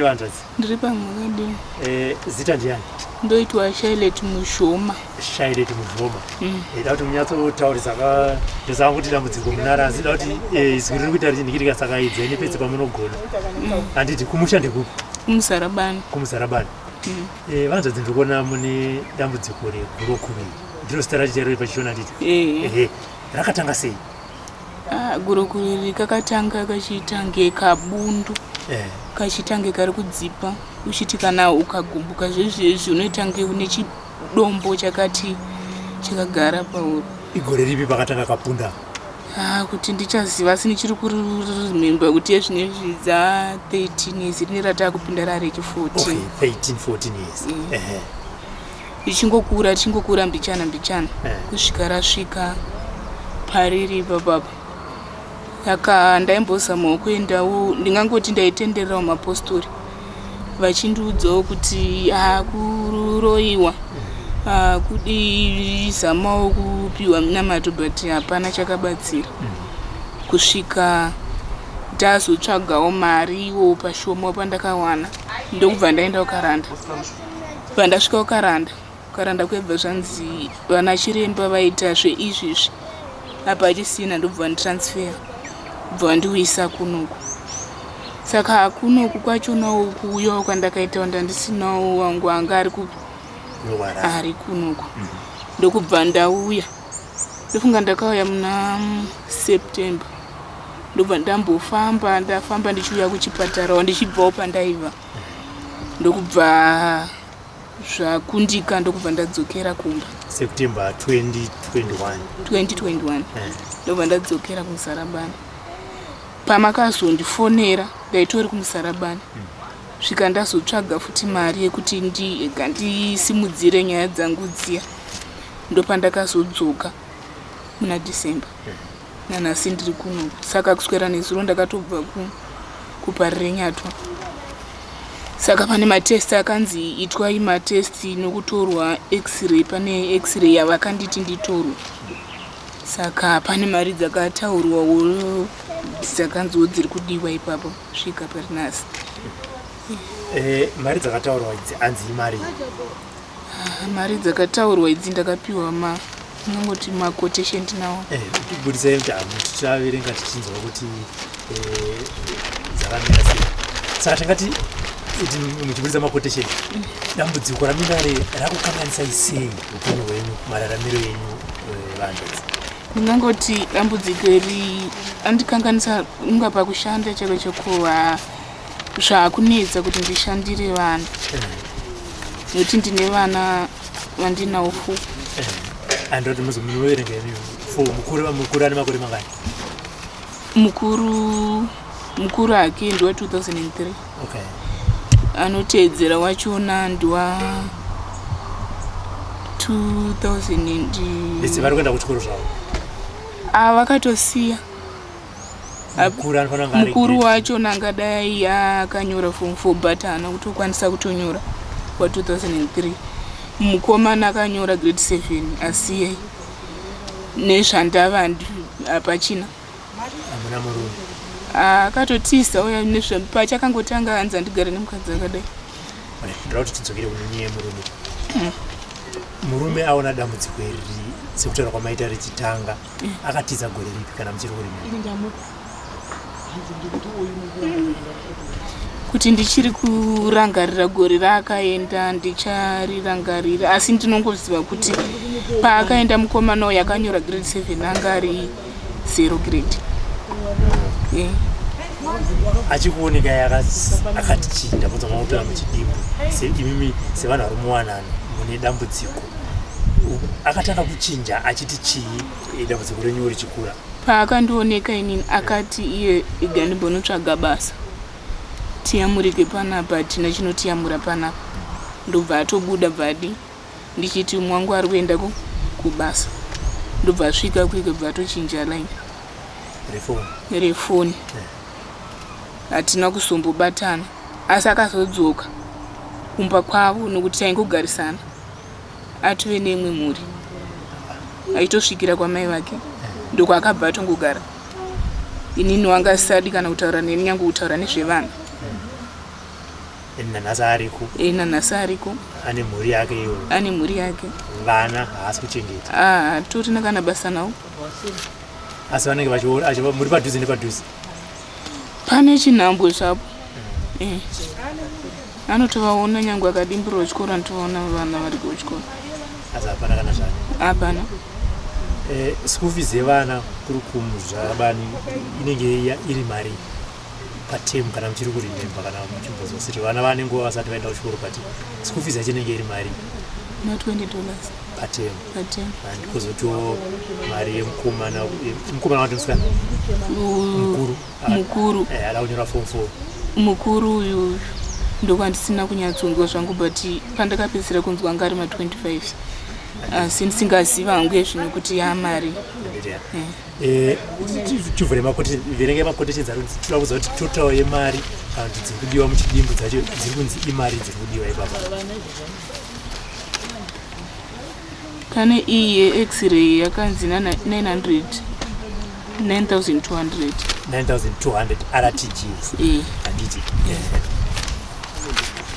Hanzvadzi. Ndiri pamhakadii. Eh, zita ndiani? Ndoitwa Shailet Mushoma. Shailet Mushoma. Eh, da kuti munyatsotaurisa ka ndosaka kuti dambudziko munaro asi da kuti eh, izwi riri kuita richindikitika saka idzeni pese pamunogona. Handiti kumusha ndekupi? Kumusarabani. Kumusarabani. Eh, vanzvadzi ndiri kuona mune dambudziko regurokuru. Ndiro zita racho chairo pachishona handiti? Eh. Ehe. Rakatanga sei? Ah, gurukuru iri kakatanga kachitange kabundu Eh. kachitange kari kudzipa uchiti kana ukagumbuka zvezvezvi unoitange une chidombo chakati chakagara pauri. Igore ripi pakatanga kapunda? Ah, kuti ndichaziva asi ndichiri kuremember kuti yezvinezvi dza 13 years rine ratakupinda rari rechi 14. Okay, 13 14 years. Ehe. Richingokura richingokura mbichana mbichana Eh. kusvika rasvika pariri ipapapa. Saka ndaimbozamawo kuendawo, ndingangoti ndaitendererawo mapostori vachindiudzawo kuti hakuroiwa kudii zamawo kupiwa minamato but hapana chakabatsira kusvika ndazotsvagawo mari iwo pashoma pandakawana ndokubva ndaenda kukaranda. Pandasvika kukaranda, kukaranda kwebva zvanzi vana chiremba vaita zveizvizvi apa achisina ndobva vanditransfer bva vandiuyisa kunoku. Saka kunoku kwachonawo kuuyawo kwandakaitawo ndandisinawo wangu anga ari kupi ari kunoku ndokubva ndauya. Ndofunga ndakauya muna September ndobva ndambofamba ndafamba ndichiuya kuchipatarawo ndichibvawo pandaiva ndokubva zvakundika ndokubva ndadzokera kumba. September 2021. 2021. Ndobva ndadzokera kuMusarabani. Pamakazondifonera ndaitori kuMusarabani. Svika ndazotsvaga futi mari yekuti ndiega ndisimudzire nyaya dzangu dziya. Ndopandakazodzoka muna December. Nanhasi ndiri kuno. Saka kuswera nezuro ndakatobva kuParirenyatwa. Saka pane matest akanzi itwai matest nokutorwa x-ray, pane x-ray yavakanditi nditorwe. Saka pane mari dzakataurwawo dzakanziwo dziri kudiwa ipapo svika pari nhasi. Mari dzakataurwa idzi anzi imari? Ah, mari dzakataurwa idzi ndakapiwa ma unongoti maquotation ndinawo. Budisai kuti tichaverenga tichinzwa kuti dzakamira sei. Saka tingati muchibudisa maquotation, dambudziko raminare rakukanganisai sei upenyu hwenyu, mararamiro enyu vanhu? Ndingangoti dambudziko iri andikanganisa unga pakushanda chako chekuva zvakunetsa kuti ndishandire vanhu nekuti ndine vana vandinawo 4. Andoti munoverenga imi 4. Mukuru ane makore mangani? Mukuru hake ndiwa 2003. Anoteedzera wachona ndiwa 2000. Vese vari kuenda kuchikoro zvavo? Ah, vakatosiya. Mukuru anofanira kunge ari Mukuru grade. wacho angadai akanyora form 4 but haana kutokwanisa kutonyora wa 2003. Mukomana akanyora grade 7 asiye nezvandava hapachina. Hamuna murume? Akatotiza uya nezva pachakangotanga hanzi andigare nemukadzi akadai. Ndoda kuti tidzokere kune nyaya yemurume. Murume aona dambudziko iri sekutaura kwamaita richitanga, akatiza gore ripi kana muchiri kurima? Kuti ndichiri kurangarira gore raakaenda ndicharirangarira, asi ndinongoziva kuti paakaenda mukomana uyu akanyora grade 7 anga ari 0 grade. Achikuoneka akati chii? Ndabvunza makutora muchidimbu imimi sevanhu vari muwanano mune dambudziko. Akatanga kuchinja achiti chii dambudziko renyu richikura? Paakandioneka inini akati iye iga ndimbonotsvaga basa tiyamurike panapa, hatina chinotiyamura panapa. Ndobva atobuda bvadi ndichiti mwangu ari kuenda kubasa, ndobva asvika kuike bva atochinja line refoni. Hatina kuzombobatana asi akazodzoka kumba kwavo nokuti taingogarisana atove neimwe mhuri aitosvikira kwamai vake ndokwaakabva atongogara. Inini wanga asisadi kana kutaura neni nyange kutaura nezvevana. Nanhasi ariko. E, nanhasi ariko. Ane mhuri yake iyoyo. Ane mhuri yake. Vana haasi kuchengeta. Ah, hatorina kana basa nawo. Asi vanenge vachiona muri padhuze nepadhuze. Pane chinhambwe zvapo. Eh. Anotovaona nyangwe akadimburwa chikoro anotovaona vana vari kuchikoro. Asi hapana kana zvane. Hapana. Eh, school fees yevana kuri kumuzvarabani inenge iri mari paterm kana muchiri kuremember kana muchimbozwa sezvo vana vane nguva vasati vaenda kuchikoro but school fees yacho inenge iri mari na 20 dollars paterm paterm and kwozotiwo mari yemukomana mukomana wati musikana mukuru mukuru eh, ada kunyora form 4 mukuru uyu ndokwandisina kunyatsonzwa zvangu but pandakapedzisira kunzwa anga ari ma 25 asi ndisingaziva hangu yezvino kuti yamari Eh. Chivhure makoti verenge maquotations ari kunzi toda kuziva kuti total yemari kana kuti dziri kudiwa muchidimbu dzacho dziri kunzi imari dziri kudiwa ipapa. Pane iyi yex-ray yakanzi 900 9200 9200 RTGs eh. Handiti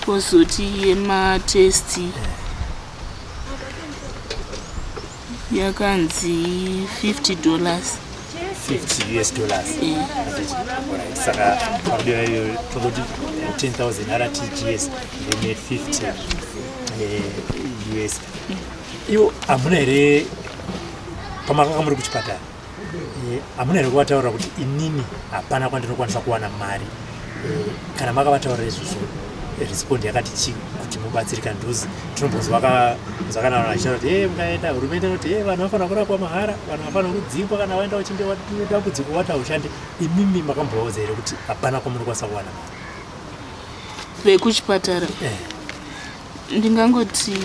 kozoti yematesti Yakanzi 50 dollars. 50 US dollars. Alright, saka pakudiwa iyo tongoti 10,000 RTGS then 50 US. Ivo hamuna here pamakanga muri kuchipatara hamuna here kuvataurira kuti inini hapana kwandinokwanisa kuwana mari kana makavataurira izvozvo respond yakati chii kuti mubatsirikane because tinombonzwa kana vanhu vachitaura kuti e mukaenda hurumende inoti e vanhu vafanira kurapwa mahara vanhu vafanira kudzingwa kana vaenda uchinge dambudziko wati haushande imimi makambovaudza here kuti hapana kwamunokwanisa kuwana mari vekuchipatara ndingangoti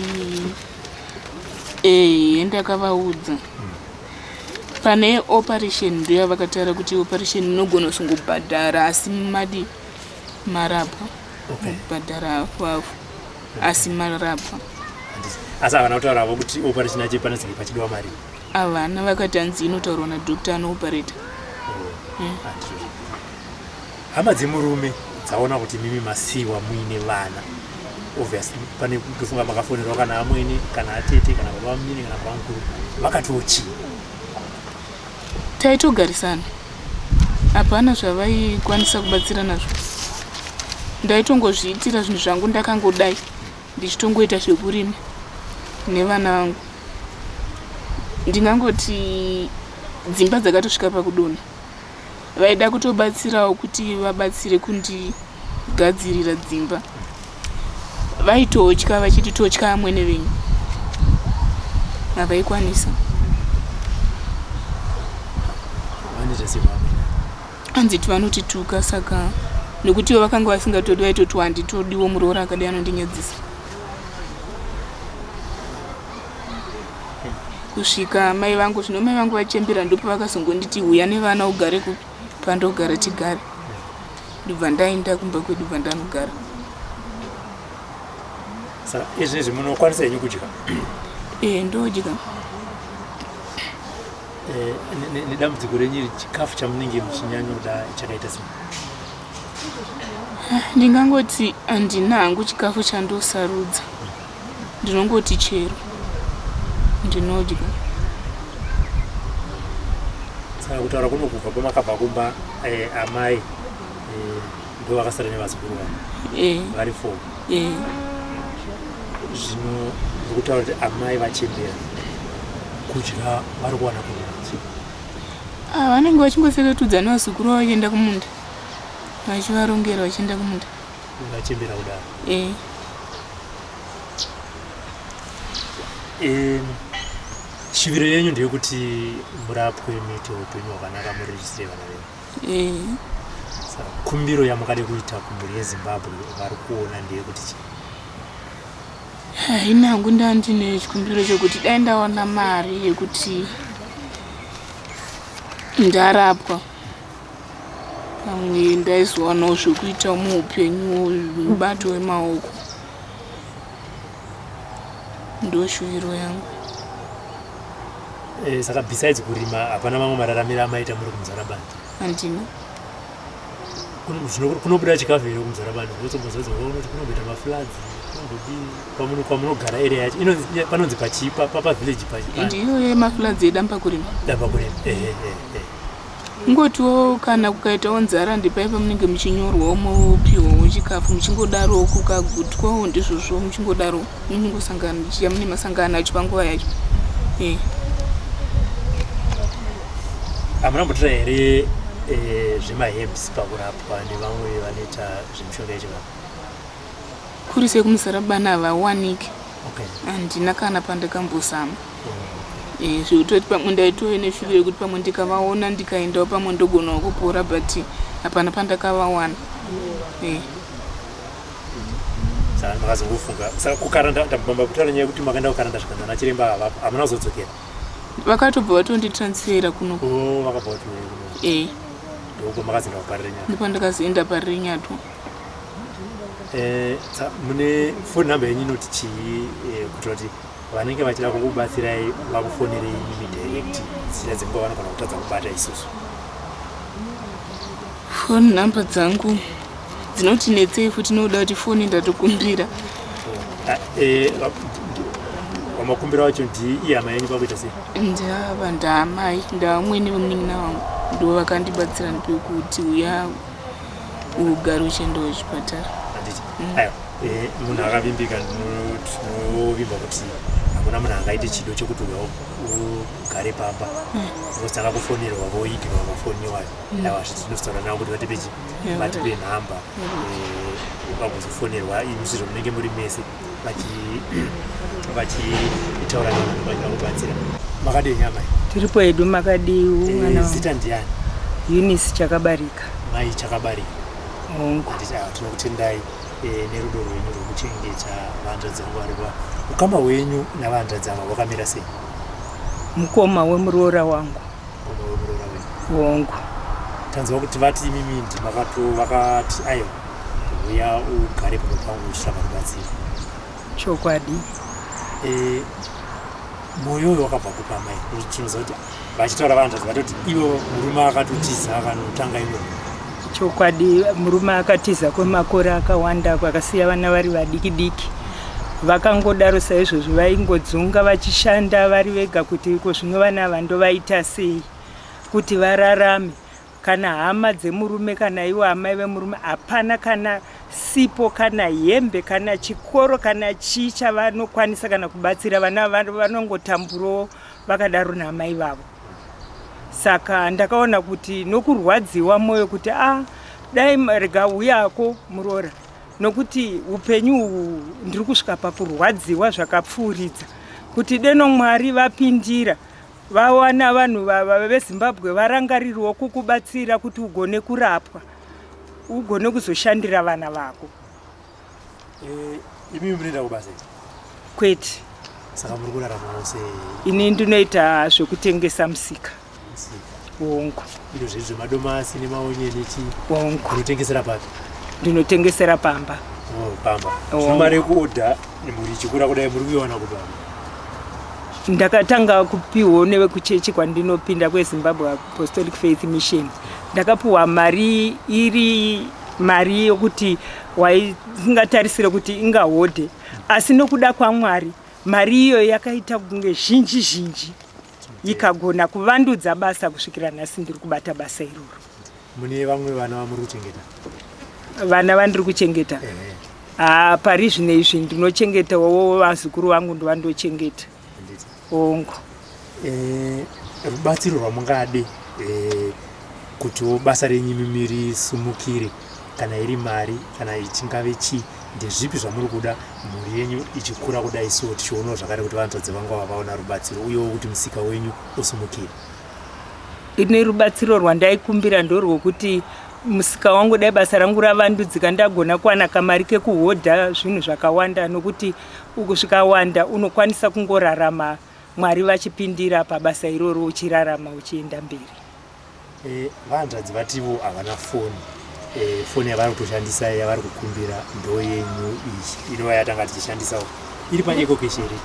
ehe ndakavaudza Pane operation ndoyavakataura kuti operation inogona kusingobhadhara asi madi marapwa Okay. kubhadhara hafu hafu asi marapwa Asi havana kutaura havo kuti operation yacho panozenge pachidiwa mari. Havana vakati hanzi inotaurwa nadoctor anooperata. Oh, handizvo. Hama dzemurume dzaona kuti mimi masiiwa muine vana obviously pane ndofunga makafonerwa kana amwene kana atete kana baba munini kana baba mukuru vakatiwo chii? Taitogarisana hapana zvavaikwanisa kubatsira nazvo ndaitongozviitira zvinhu zvangu ndakangodai ndichitongoita zvekurima nevana vangu ndingangoti dzimba dzakatosvika pakudonha vaida kutobatsirawo kuti vabatsire kundigadzirira dzimba vaitotya vachiti totya amwene venyu havaikwanisa hanzi vanotituka saka nekuti ivo vakanga vasingatodi vaitoti handitodiwo muroora akadai anondinyadzisa kusvika mai vangu zvino mai vangu vachembera ndopavakazongonditi huya nevana ugare kupi pandogara tigare ndobva ndaenda kumba kwedu bva ndanogara saka izvezvi munokwanisa henyu kudya ee ndodya eh, nedambudziko renyu iri chikafu chamunenge muchinyanyoda chakaita sei ndingangoti handina hangu chikafu chandosarudza Ndinongoti chero ndinodya. Saka kutaura kuno kubva pamakabva kumba eh, amai eh, ndo vakasara nevazukuru vavo eh. vari four eh. Zvino ndikutaura kuti amai vachembera kudya vari kuwana kuvanzi ah, vanenge vachingoseketudza nevazukuru vavo vachienda kumunda vachivarongera vachienda kumunda Vachembera kudaro. Eh. Eh, shuviro yenyu ndeyekuti murapwe muite upenyu hwakanaka muriritire vana venyu. Eh. Saka kumbiro yamukade kuita kumhuri yeZimbabwe vari kuona ndeyekuti chii? Ini hangu ndandine chikumbiro chekuti dai ndawana mari yekuti ndarapwa Pamwe ndaizowanawo zvekuita muupenyu mubato wemaoko. Ndoshuviro yangu. Eh, saka besides kurima hapana mamwe mararamiro amaita muri kuMuzarabani? Handina. Kunobuda chikafu here kuMuzarabani? Kunotsombozodzo unoti kunomboita mafloods, kunombodii kwamuno kwamunogara area yacho inonzi panonzi pachii pa village pachi? Ndiyo yemafloods yeDambakurima. Dambakurima. Ehe ehe. Kungotiwo kana kukaitawo nzara ndipai pamunenge muchinyorwawo mopiwawo chikafu muchingodarowo kukagutwawo ndizvozvo muchingodaro munongosangana muchiya mune masangano acho panguva yacho. Eh. Hamuna mbotora here zvemaherbs pakurapwa nevamwe vanoita zvemishonga yechivanhu? Kuri sekuMuzarabani havawaniki. Handina kana pandakambozama. Eh, zvekutoti pamwe ndaitove neshuviro yekuti pamwe ndikavaona ndikaendawo pamwe ndogonawo kupora but hapana pandakavawana. Eh. Saka makazongofunga saka kukaranda ndabamba kutaura nyaya yekuti makaenda kukaranda zvikanzi ana chiremba havapo hamuna kuzodzokera. Vakatobva vatonditransfera kuno. Oh, vakabva vati kuno. Eh. Ndoko makazoenda kuParirenyatwa. Ndopandakazoenda Parirenyatwa. Eh, mune phone number yenyu inoti chii kuitira kuti vanenge vachida kukubatsirai vakufonerei imimi direct zita dzenguva vanogona kutadza kubata isusu. Phone number dzangu dzinoti netsei futi nokuda kuti foni ndatokumbira. Wamakumbira wacho ndi ihama yenyu pakuita sei? Ndava ndaamai ndavamwene vemunin'ina wangu ndo vakandibatsira ndipekuti uya ugare uchiendawo kuchipatara. Handiti aiwa munhu akavimbika tinovimba kuti hakuna munhu angaite chido chekuti uya ugare pamba unozotanga kufonerwa voignora mafoni iwayo. Aiwa tinozotaura navo kuti vatipe chi vatipe nhamba vagozofonerwa imi sezvo munenge muri mese vachitaura nevanhu vachida kubatsira. Makadii nyamai? Tiripo hedu makadii mwana wangu? Zita ndiani? Eunice Chakabarika. Mai Chakabarika. Hongu. Handiti aiwa tinokutendai nerudo rwenyu rwekuchengeta vanzvadzi vangu vari pa ukama hwenyu navanzvadzi ava hwakamira sei? Mukoma wemuroora wangu. Mukoma wemuroora wenyu. Hongu. Tanzwa kuti vati imimi ndimakato vakati aiwa uya ugare pano pangu uchitsvaga rubatsiro. Chokwadi. Moyo uyu wakabva kupi amai? Tinoziva kuti vachitaura vanzvadzi vatoti ivo murume akatotiza akanotanga imwe. Chokwadi murume akatiza kwemakore akawanda akasiya vana vari vadiki diki. Vakangodaro saizvozvo vaingodzunga vachishanda vari vega kuti iko zvino vana ava ndovaita sei kuti vararame. Kana hama dzemurume kana ivo amai vemurume hapana kana sipo kana hembe kana chikoro kana chii chavanokwanisa kana kubatsira vana vanongotamburawo vakadaro naamai vavo. Saka ndakaona kuti nokurwadziwa mwoyo kuti a dai rega uyako muroora nokuti upenyu uhu ndiri kusvika pakurwadziwa zvakapfuuridza kuti deno Mwari vapindira vawana vanhu veZimbabwe varangarirwo kukubatsira kuti ugone kurapwa ugone kuzoshandira vana vako. Imi munoenda kubasa? Kwete. Saka muri kuraramawo sei? Ini ndinoita zvekutengesa musika. Hongu. Ino zvezvi zvemadomasi nemaonyeni chi? Hongu. Munotengesera papi? Ndinotengesera pamba. Oh, pamba. Zvino mari yekuodha mhuri ichikura kudai muri kuiwana kupi? Ndakatanga kupiwawo nevekuchechi kwandinopinda kweZimbabwe Apostolic Faith Mission. Ndakapiwa mari iri mari yokuti waisingatarisire kuti ingahodhe, asi nokuda kwaMwari mari iyoyo yakaita kunge zhinji zhinji ikagona kuvandudza basa kusvikira nhasi ndiri kubata basa iroro. Mune vamwe vana vamuri kuchengeta? Vana vandiri kuchengeta pari zvino izvi ndinochengetawo vazukuru vangu ndovandochengeta. Hongu. Rubatsiro rwamungade kutiwo basa renyu imimi risumukire kana iri mari kana ichingave chii, ndezvipi zvamuri kuda mhuri yenyu ichikura kudai so tichionawo zvakare kuti vanzvadzi vangu ava vaona rubatsiro uyewo kuti musika wenyu usumukire? Ine rubatsiro rwandaikumbira ndorwokuti musika wangu dai basa rangu ravandudzika ndagona kuwana kamari kekuhodha zvinhu zvakawanda nokuti uku zvikawanda unokwanisa kungorarama Mwari vachipindira pabasa iroro uchirarama uchienda mberi. Vanzvadzi vativo havana foni. Foni yavari kutoshandisa yavari kukumbira ndo yenyu iyi inova yatanga tichishandisawo iri paEcoCash here?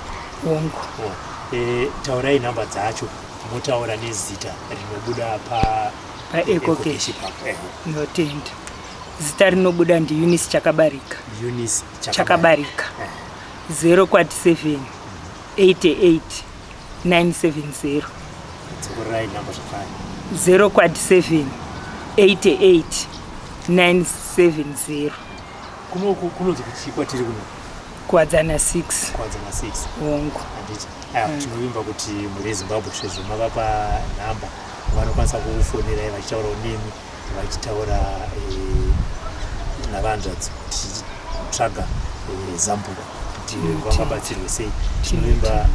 Hongu. Taurai nhamba dzacho motaura nezita rinobuda pa paEcoCash. ipapo. Ndinotenda. Zita rinobuda ndiEunice Chakabarika. Eunice Chakabarika. 0 kwati 7 88 970. Dzokorerai nhamba zvakare. 0 kwati 7 88 970. Kunoku kunonzi kuchii kwatiri kuno? Kuwadzana 6. Kuwadzana 6. Hongu. Handiti. Aya, tinovimba kuti mhuri yeZimbabwe sezvo mavapa nhamba vanokwanisa kukufonerai vachitaurawo nemi vachitaura eh, navanzvadzi tichitsvaga eh, zambuko kuti vangabatsirwe sei. Tinovimba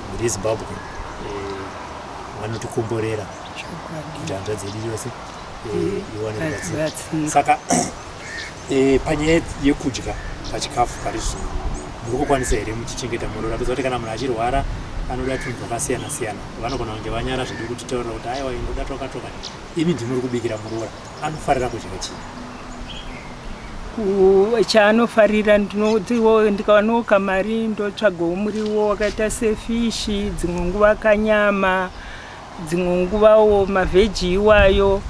mhuri yeZimbabwe eh, vanotikomborera kuti hanzvadzi yedu yose iwane rubatsiro. Saka panyaya yekudya pachikafu pari zvino muri kukwanisa here muchichengeta muroora? Kuziva kuti kana munhu achirwara anoda tunhu twakasiyana siyana, vanogona kunge vanyara zvedu kutitaurira kuti aiwa indoda twakatoka. Imi ndimuri kubikira muroora, anofarira kudya chii? Chaanofarira ndinotiwo ndikawanawo kamari ndotsvagawo muriwo wakaita sefishi, dzimwe nguva kanyama, dzimwe nguvawo mavheji iwayo,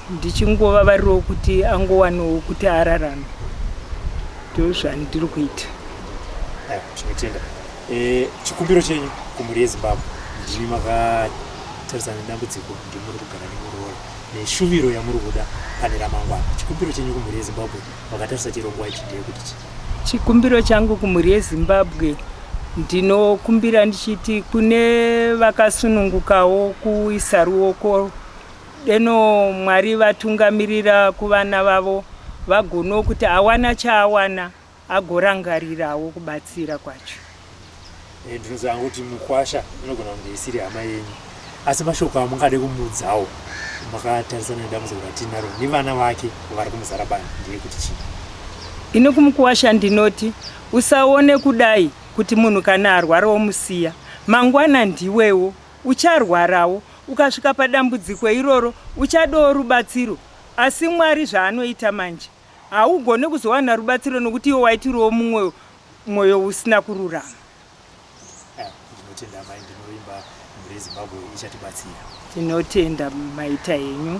ndichingovavarirawo kuti angowanawo kuti ararame. Ndozvandiri kuita. Aiwa, tinotenda. Chikumbiro chenyu kumhuri yeZimbabwe, ndimi makatarisana nedambudziko, ndimuri kugara nemuroora neshuviro yamuri kuda pane ramangwana. Chikumbiro chenyu kumhuri yeZimbabwe vakatarisa chirongwa ichi ndeyekuti chii? Chikumbiro changu kumhuri yeZimbabwe, ndinokumbira ndichiti kune vakasunungukawo kuisa ruoko, deno Mwari vatungamirira kuvana vavo vagonewo kuti awana chaawana agorangarirawo kubatsira kwacho. Ndinoziva kuti mukwasha inogona kunge isiri hama yenyu, asi mashoko amungade kumuudzawo makatarisana nedambudziko ratinaro nevana vake vari kuMuzarabani ndeyekuti chii? Ini kumukuwasha ndinoti usaone kudai kuti munhu kana arwara womusiya, mangwana ndiwewo ucharwarawo, ukasvika padambudziko iroro uchadawo rubatsiro, asi Mwari zvaanoita manje haugone kuzowana rubatsiro nokuti iwe waitirawo mumwe mwoyo usina kururama. Ndinotenda amai, ndinovimba mhuri yeZimbabwe ichatibatsira. Tinotenda, maita henyu.